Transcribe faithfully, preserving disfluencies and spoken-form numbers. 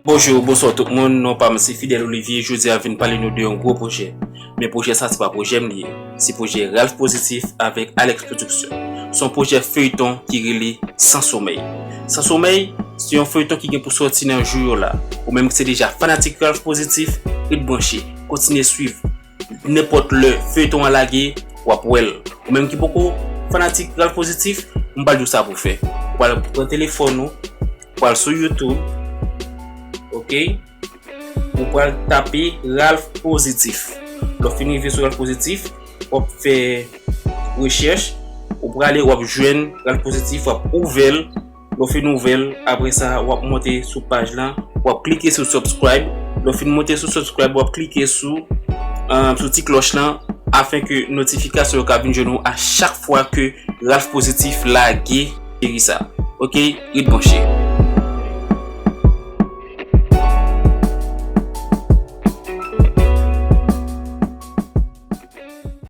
Bonjou, bonswa tout moun, non pa m se Fidel Olivier, jodi a vin pale nou de yon gwo pwojè. Men pwojè sa se pa pwojè m li ye, se pwojè Ralph Positif avèk Alex Production. Se yon pwojè feyton ki rele San Somèy. San Somèy, se yon feyton ki gen pou sòti nan jou yo la. Ou menm ki se deja fanatik Ralph Positif, ret branche, kontinye swiv. Nenpòt lè feyton an lage, w ap wè l. Ou menm ki poko fanatik Ralph Positif, m pral di w sa pou fè. Ou pral pran telefòn ou, pral sou YouTube, ok? Ou pral tape Ralph Positif. Lè w fin rive sou Ralph Positif, w ap fè rechèch, ou prale, w ap jwenn Ralph Positif, w ap ouvè l. Lè w fin ouvè l, apre sa, w ap monte sou paj lan, w ap klike sou subscribe. Lè w fin monte sou subscribe, w ap klike sou, um, sou ti klòch lan, afin ke notifikasyon yo ka vin jwenn ou a chak fwa ke Ralph Positif lage seri sa. Ok, ret branche.